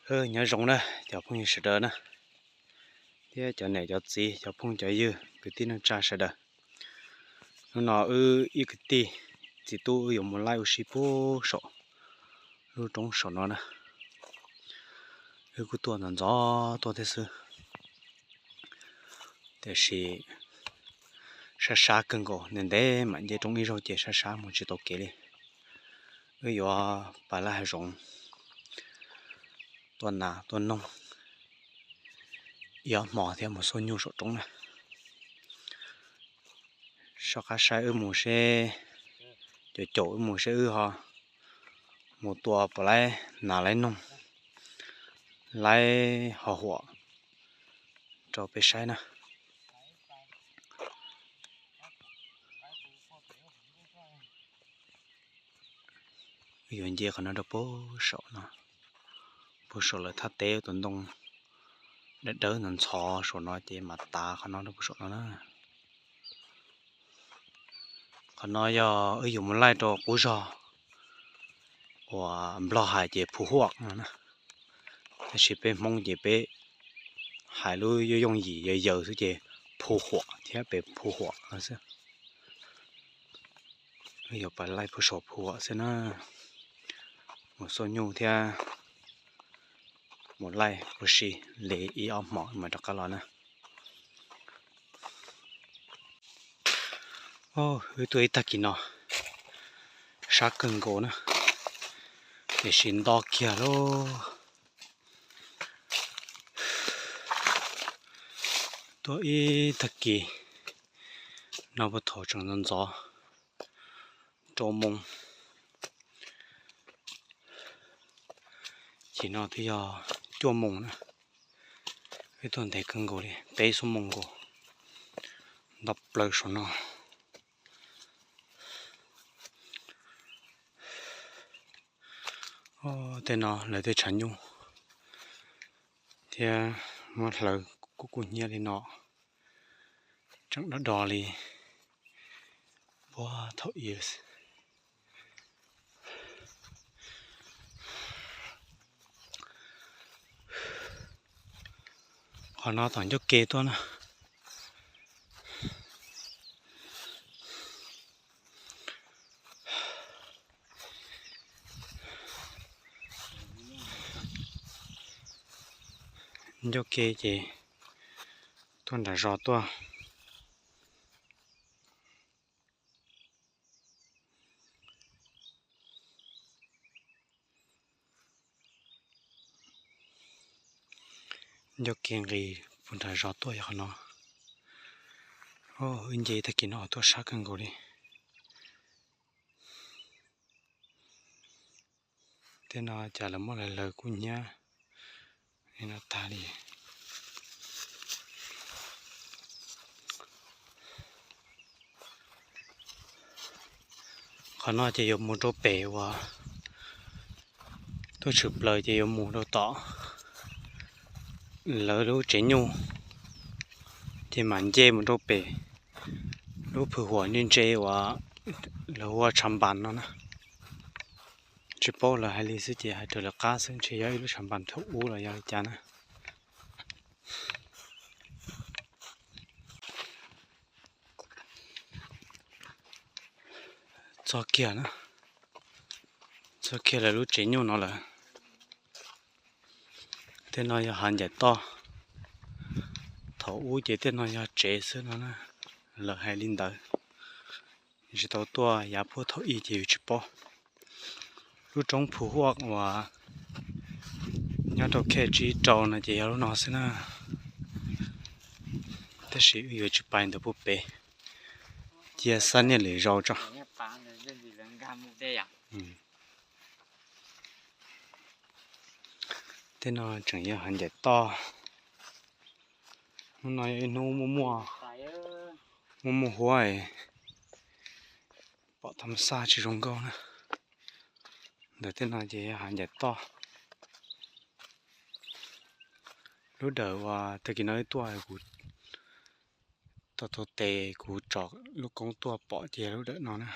Nyob zoo na cov phooj ywg sawv daws na, thiab cov niam cov txiv, cov phooj cov ywg, kwv tij neej tsa sawv daws. Hnub no wb ib kwv tij txiv tub wb yuav mus laij ua si puag saum lub roob saum no na. Wb kuj tuaj ntxov ntxov tuaj thiab xwb, tiam sis sab sab kawg nkaus, ntev ntev mam nce roob ib zaug ces sab sab mus tsis tau kev li. Wb yuav pais laij hav zoov tua nas tua noog ib ob hmo thiab mus xuab nyuj saum roob na. Soj qab saib wb mus seb, caum caum wb mus seb wb ho mus tua puas laib nas laib noog, laib ho huam rau peb saib na. Wb yuav nce qhov no rau puag saum no, puag saum lawv thaj teb tus ntoo dawb dawb ntxhov ntxhov saum no ces mam tav qhov no rau puag saum no na. Qhov no yog wb yuav mus laij rau qub zog uas Nplog hais ces Phu Huam no na, tab sis peb Hmoob ces peb hais lub yooj yooj yim yawg yawg xwb ces Phu Huam thiab pem Phu Huam no xwb. Wb yuav pais laij puag saum Phu Huam xwb na, mus xuab nyuj thiab mus laij ua si li ib ob hmo mam rov qab los na. Wb tuaj ib tag kis no sab kawg nkaus na, tiam sis nto kiag lauj. Tuaj ib tag kis no puag thaum tseem ntxov ntxov, rau moos, ces no twb yog cuaj moos na. Wb tuaj ntev kawg nkaus li, peb xuab moos nkaus, nto plaws saum no. Tej no lawv tej tshav nyuj thiab muab hlawv kuj kuj hnyiab li no, tseem do do li puag thaum ub. Qhov no tom ncauj ke tuaj na. Ncauj ke ces tuaj nram zos tuaj. Ncauj ke nqis puag nram zos tuaj yog qhov no. Wb nce tag kis no tuaj sab kawg nkaus li. Tej no cas lawv muab lawv hlawv kuj hnyiab li no tag li. Qhov no ces yuav mus rau pem uas tuaj tshwm plaws ces yuav mus rau tom lawv lub tsev nyuj, ces mam nce mus rau pem lub phwm huam ntse ntse uas lawv hu ua tshav npas no na. Tsis paub lawv hais li xwb ces hais raws lawv qab xwb, ntshe yog ib lub tshav npas thaum ub los yog li cas na. Txog kiag na, txog kiag lawv lub tsev nyuj no lawm. Tej no yog hav ncaim toj, thaum ub ces tej no yog tsev xwb no na, lawv hais li ntawd. Tsis tau tuaj yav puag thaum ub ces yus tsis paub. Lub roob Phu Huaj uas nyob rau khej tsib rau no ces yog lub no xwb na. Tab sis wb yuav tsis pais ntawd puag pem, cia xab niaj lwm zaus tso. Tej no tseem yog hav ncaim toj. Hnub no yog ib hnub muaj muaj, muaj muaj huab, pom tau xaj tsis zoo nkauj na. Ntawm tej no ces yog hav ncaim toj. Lub dawm uas tag kis no wb tuaj, kuv tau taug tes kuv tso lub koob tuaj pom ces yog lub dawm no na.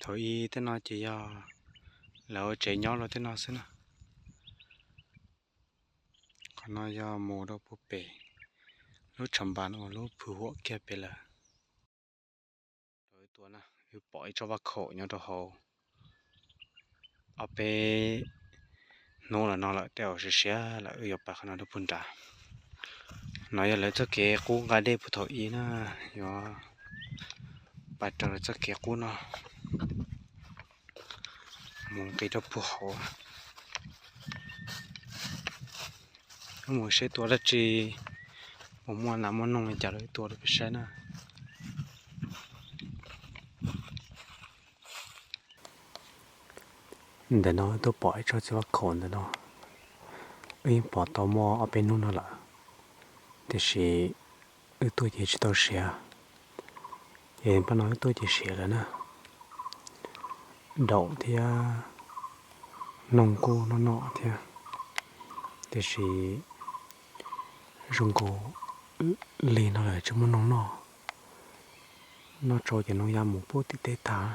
Thaum ub tej no ces yog lawv ua tsev nyob rau tej no xwb na. No yog mus rau puag pem lub tshav npas no lub phwm huam kiag pem lawm. Rau wb tua na, wb pom ib tsob vaj khaum nyob rau hauv ob peb hnub los no lawm, tej zaum siav siav lawm wb yuav pais qhov no rau puag nrad. No yog lawv txoj kev qub nqa dej puag thaum ub na, yuav pais raws lawv txoj kev qub no mus nqis rau puag hauv. Wb mus saib tua dab tsi, puas muaj nas muaj noog li cas los wb tua rau peb saib na. Ntawm no wb tuaj pom ib tsob txiv vaj khaum ntawm no, wb yeej pom tau muaj ob peb hnub no lawm, tiam sis wb tuaj ces tsis tau siav. Ces npaj no wb tuaj ces siav lawm na. Daum thiab noog kuj noj noj thiab, tiam sis zoo nkaus lig no lawm tsis muaj noog noj. Noj tsau ces noog ya mus pub tim teb tag.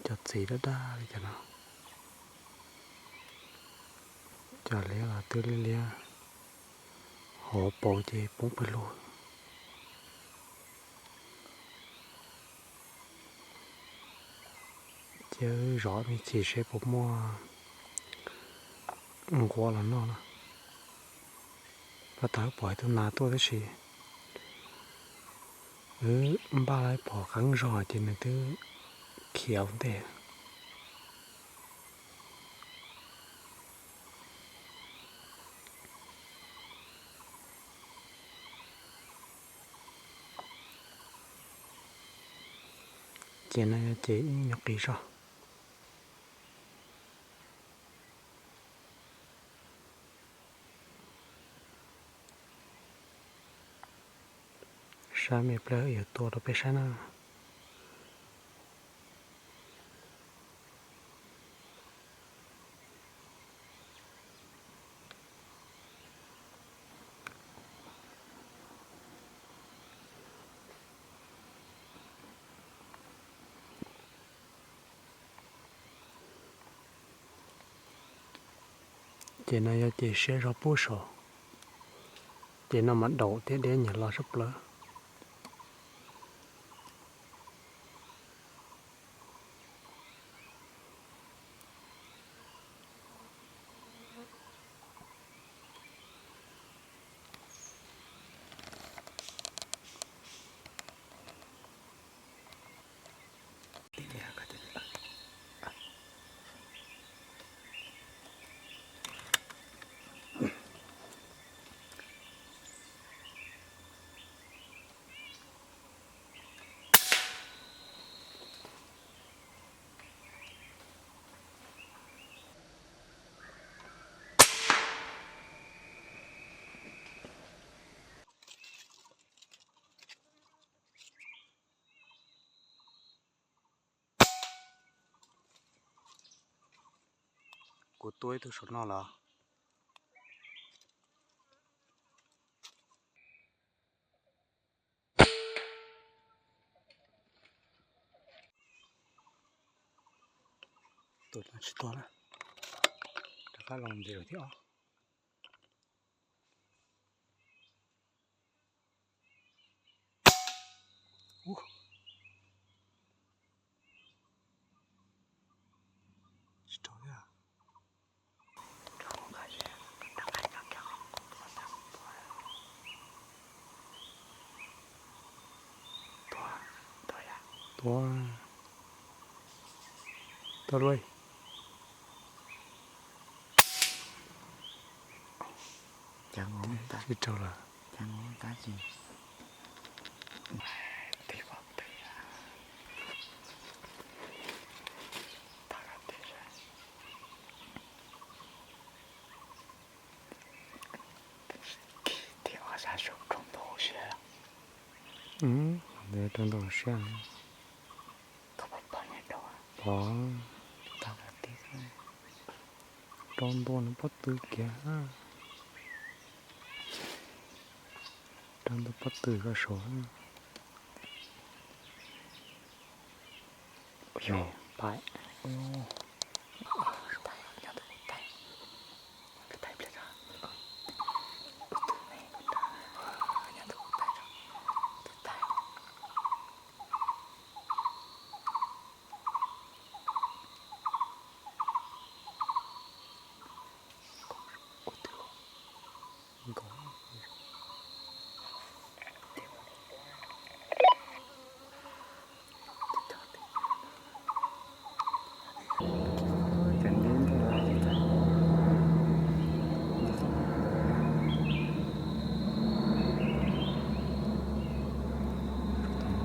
Cov txiv daj daj li cas no, cov liab los twb liab liab, hauv paus ces poob pawg lug. Ces zov me ntsis seb puas muaj nquab los noj na. Pab tau wb pom ib tug nas tuaj tab sis wb npaj lawv pom qeeb zog ces nws twb khiav ua ntej. Ces no yog ces ib nyuag qis zog. Saib me pliag yuav tua rau peb saib na. Ces no yog ces siab zog pub saum. Ces no mas daum thiab deb nyiam los sab plaws. Kuv tua ib tug saum no los. Tus no tsis tuag na. Rov qab los ntxiv lawm thiab os. Tsis raug thiab. Tuag, tuag luaj. Tsis raug lawm. Rau ntau siab. Pov, rau ntua nws pob tw kiag. Rau ntawm pob tw ko saud. Yog pais.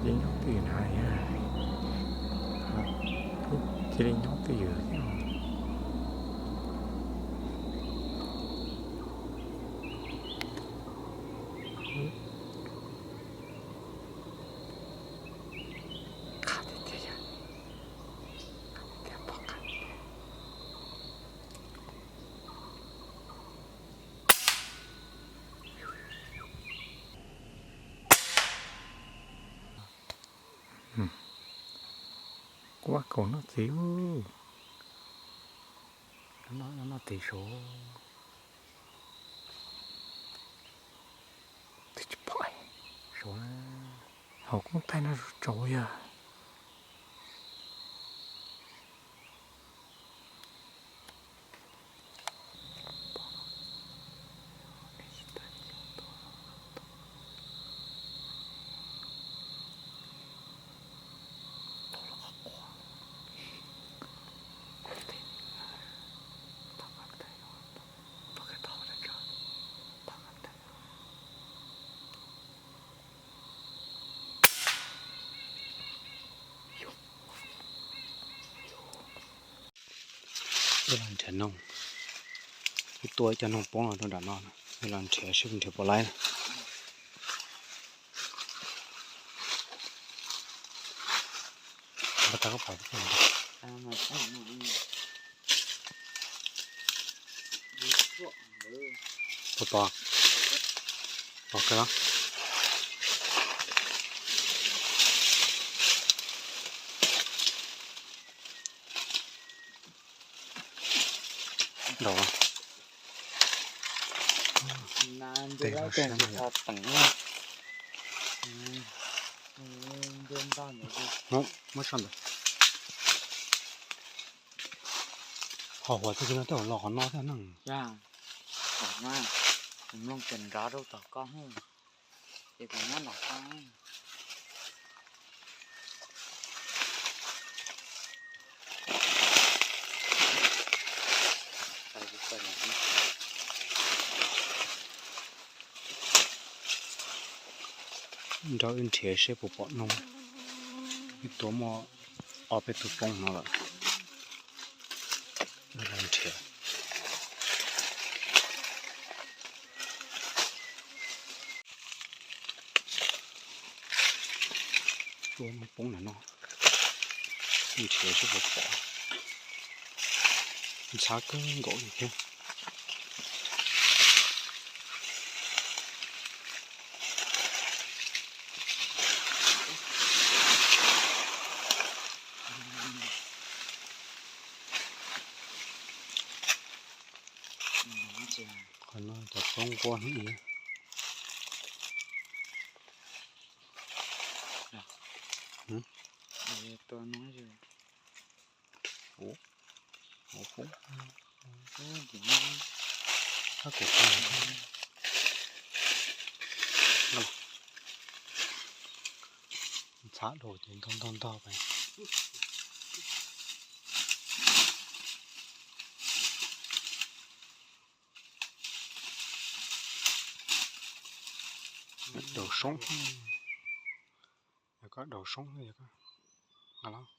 Ces nyob twj ywm na, cia li nyob twj ywm thiab. Qab tiag tiag, qab tiag tiag, pom qab tiag. Kuv vaj kaum noj txiv, noj txiv saud. Twb tsis pom saud na, hauv koob thaij no tsaus yog. Ib los nrhiav noog, ib tuaj ib co noog poob los rau nram no, ib los nrhiav seb puas nrhiav puas laib na. Pov, pov, pov kawg los. Nrau. Muab tso ntawd. Qhov huam txog no tej zaum los qhov no thiab ne. Mloog tseem nrov rau tom koj. Ces kuv nyob nram qab. Nrog wb nrhiav seb puas pom noog. Ib tuaj muaj ob peb tug poob no lawm. Nrhiav. Tua noog poob ntawm no, nrhiav seb puas pom. Ntxhab kawg nkaus li thiab. Qhov no cov poob nquab heev. Ntxhab dua ces ntog ntog ntog pes. Daus soob. Yog koj daus soob yog koj nqa los.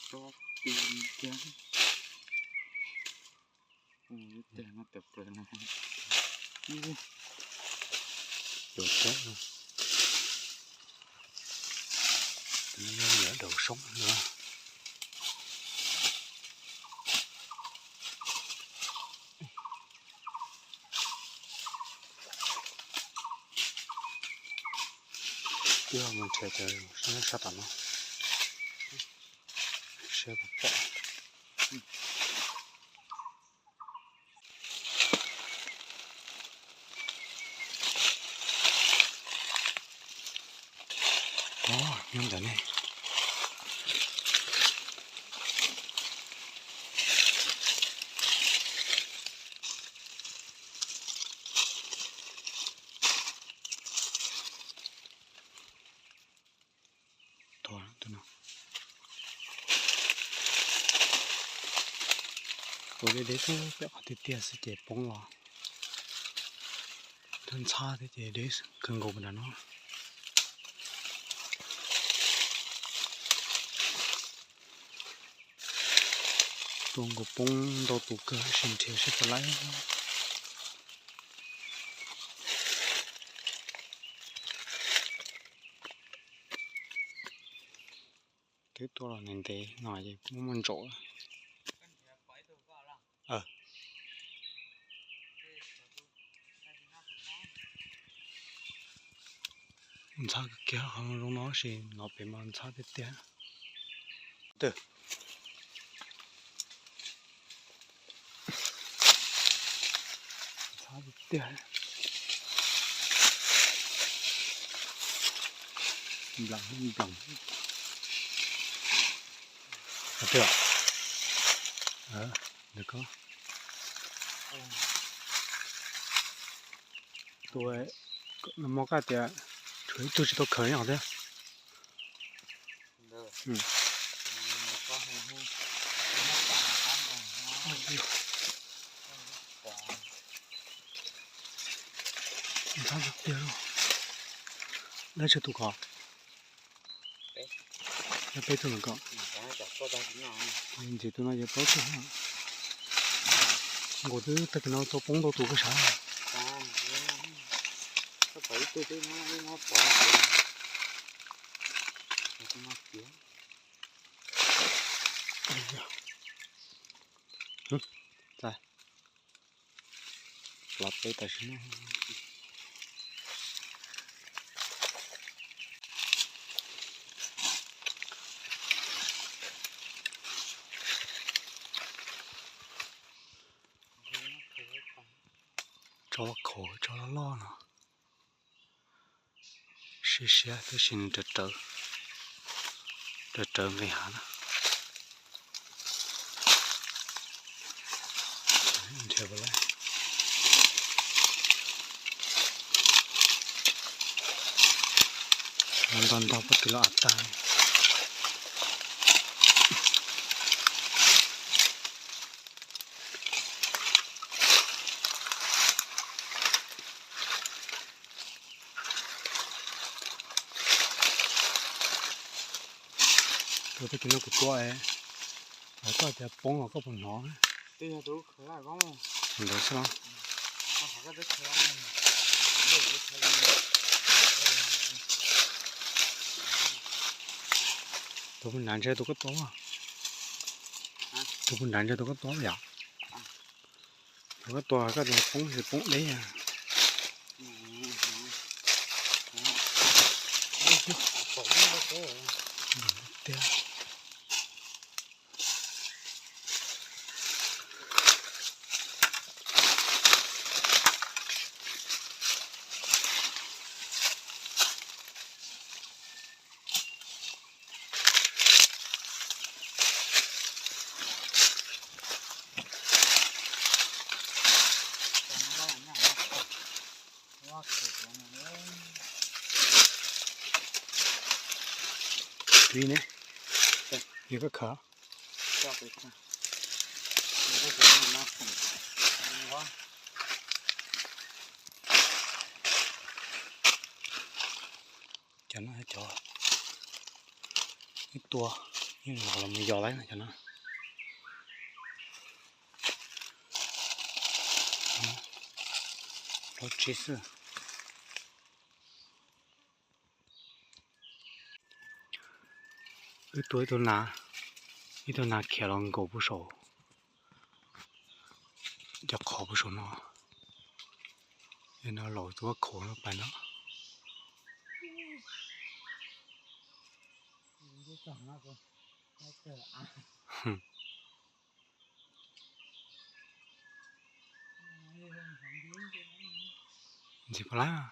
Cov teb no, daus soob no. Wb mus nrhiav cov sab tom no, seb puas pom. Nyob ntawm ne. Tua tus no. Kuv deb deb xwb, pem qhov tiag tiag xwb ces poob los. Tus ntxhab thiab ces deb kawg nkaus nram no. Tua nkaus poob ntau tus kawg, sim nrhiav seb puas laib. Twb tua los ntev ntev no ces muaj muaj ntsaum. Ntxhab kiag qhov zoo no sis no pem mas ntxhab tiag tiag. Ntxhab tiag tiag. Nplam nplam. Ntawd ko. Tus no mog, koj tias tshuav ib tug tsis tau khaws nyob hov thiab. Ntxhab tiag tiag. Dab tsi tus ko? Yog peb tug ntawm ko. Ntxiv tus no yog plaub tug. Nkaus twb tag kis no tua poob ntau tus koj sav. Los peb tam sim no. Tso khaum tso loj loj no. Siab siab tab sis nws rawv rawv, rawv rawv nqis hav na. Nrhiav puas laib. Los nrog nrog pob kws los av tag. Tus tag kis no kuv tua, koj tias poob los koj puas hnov? Ntawd xwb los. Tus puag nrad ntshe tus koj tua. Tus puag nrad ntshe tus koj tua yom. Tus koj tua koj tias poob ces poob deb. Tib ne, yog koj khaws. Cov no cov ib tua, ib los los mus yos lawm cov no. Plaub tsib xwb. Wb tua ib tug nas, ib tug nas khiav los nkaum puag saum, cov qhov puag saum no, no laus tua khaum no pais no. Ntxim pab lab.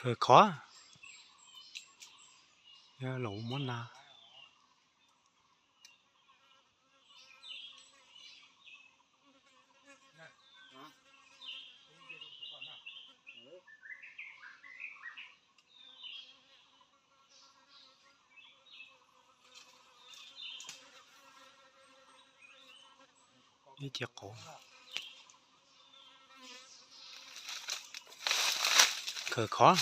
Khaws khov, yog los muab na. Ib ce qauv. Khaws khov.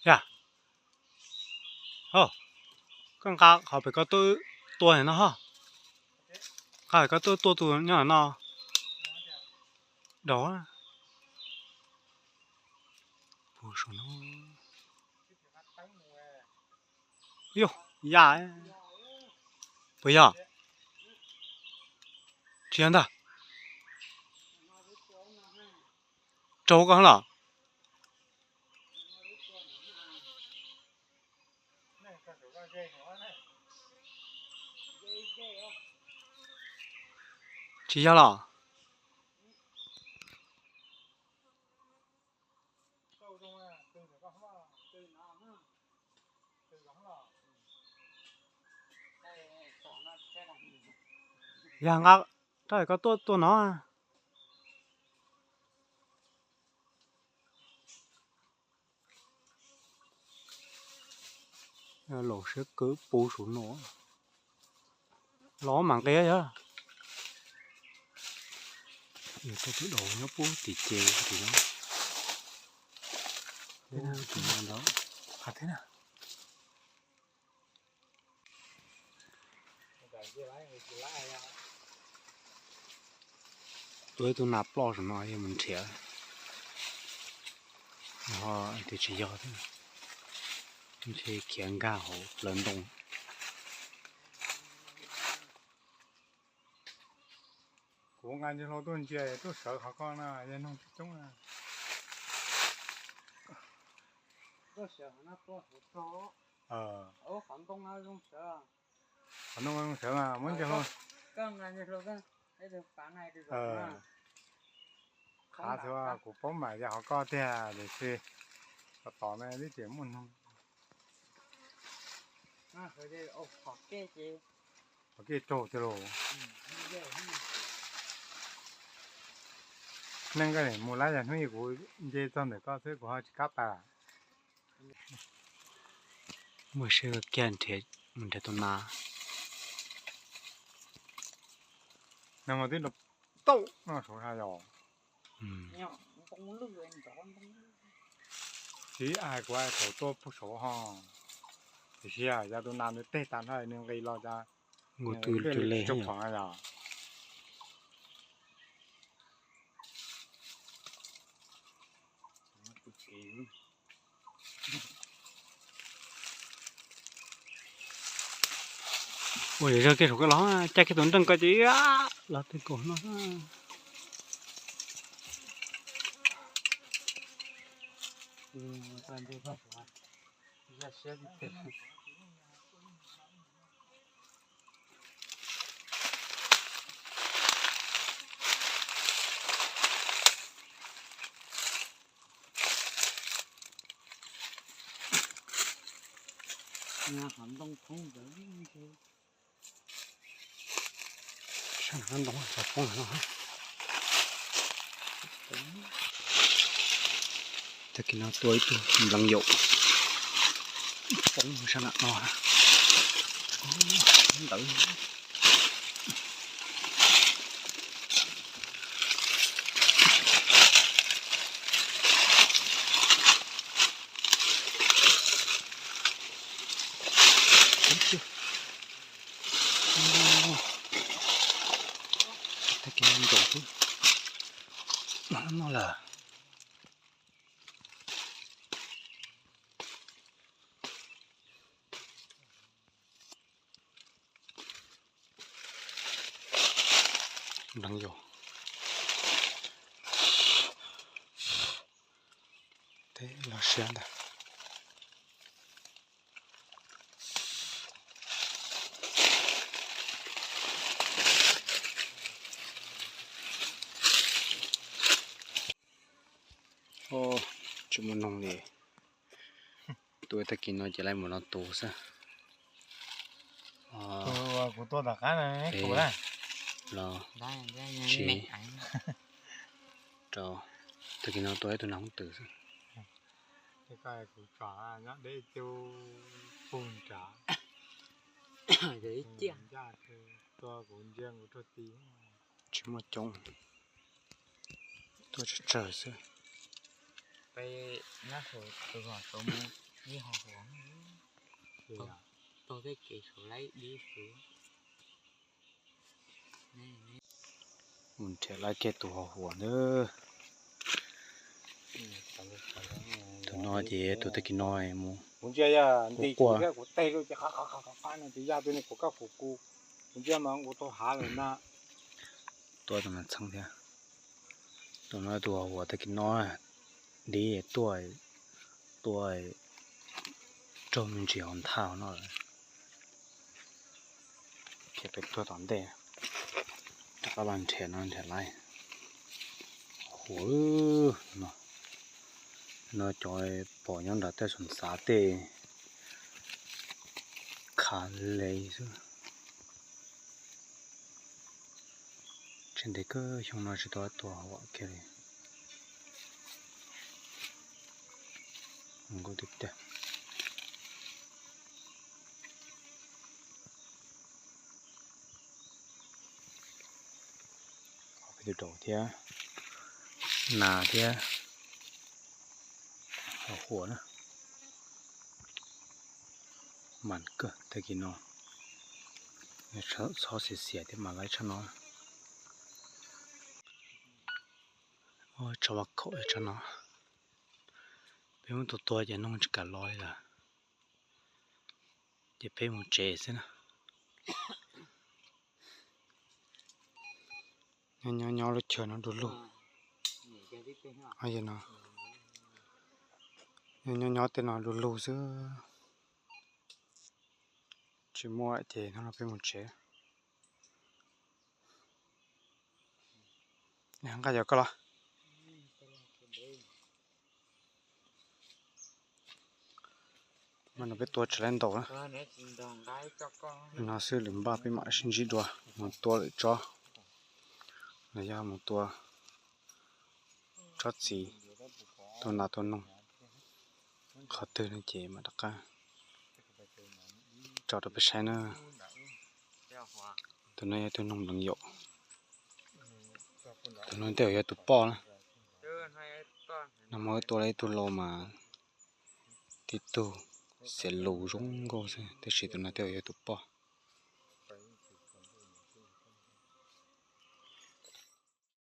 Yog. Koj nqa qhov pem koj tuaj tua no ho. Nqa pem koj tuaj tua tus nyob no. Daus. Puag saum no. Yog, ya. Puas yog? Tsis yog ntag. Raug koj los? Tsis yog los? Yog nqa rau koj tuaj tua no. Laus siab kawg puag saum no. Los mas nqia yog. Yog tau tus daus nyob puag tim ces tim no. Tus no ntawd qab thiab na. Tua ib tug nas ploj saum no yog mus nrhiav. Ho tias tsis yog thiab. Ntshe khiav nkag hauv plawv ntoo. Kuv nqa ntsia hlo tuaj ntsia tuaj sawv qhov ko no yog noog tsis coob na. Qhov ntoo zoo sawv mas muab ntsia hlo. Qhav xwb kuv paub mas yog qhov ko tiag tiam sis tom tom no twb tseem muaj noog. Qhov kej raug tiag lauj. Neeg koj mus lab yog hnub ib kuv nce txog ntawm koj xwb kuv ho tsis kam pais. Muaj siab kiag nrhiav, mus nrhiav tus nas. Neeg mas twb tau noj saud yog. Tsis hais kuv hais thaum tuaj puag saud ho, tiam sis yog tus nas nws teg tas nrho nws nqis los cas nws nqis tsis tshua khoom yog. Ua yog zog kiag saum koj los caij kiag tus nreej ko ces los twg kaum no. Sab nram ntoo cov poob no. Tag kis no tua ib tug npleev yaum poob sab nram no. Ntawd. Ntawd. Tag kis no nkaum xwb, no lawm. Npleev yus teb los siab ntag. Tsis muaj noog li. Tuaj tag kis no ces lawv mus no tus xwb. Kuv tua tom qab no, tus los tsis rau, tag kis no tua ib tug nas hoob twm xwb. Kuv tsom nyob deb cub pug nrad, tua kuv ntsia kuv rau ti. Tsis muaj coob, tuaj tsawg tsawg xwb. Mus nrhiav lawv kiag tus hos huam ntawd. Tus no ces tus tag kis no mus ua quaj. Tua tus nas txheeb thiab. Tus no tus hos huam tag kis no, dib tuaj, tua raug me ntsis hauv nthaj no lawm. Ces peb tuaj tom ntej, rov qab los nrhiav no nrhiav lawm. Huam no, no cov pom nyob nram tej xeem xav tej khav le xwb. Tsis ntev kawg xyoo no tsis tau tua huam kiag li. Nkauj tiag tiag. Peb tus daus thiab, nas thiab, hos huam na. Mas kawg tag kis no, txhob xiav xiav thiab mas lawv tshaj no. Tso vas khaum tshaj no. Peb muab tua tua ces noog tsis kam los li lawm. Ces peb mus tsev xwb na. Nyob nyob lub chaw no du lug. Nyob nyob tej no du lug xwb. Tsis muaj ces hnub no peb mus tsev. Nqaij yog koj los. Mas no peb tua tsis laib ntaus na. No xwb lwm npaj peb mam sib ntsib dua mus tua lwm tsob, los yog mus tua tsob txiv, tua nas tua noog qhov twg no ces mam rov qab tso rau peb saib na. Tus no yog tus noog npleev yaum. Tus no tej zaum yog tus poj na. No mas wb tua lawm ib tug lau mas tib tug xiav lus zoo nkauj xwb, tab sis tus no tej zaum yog tus poj.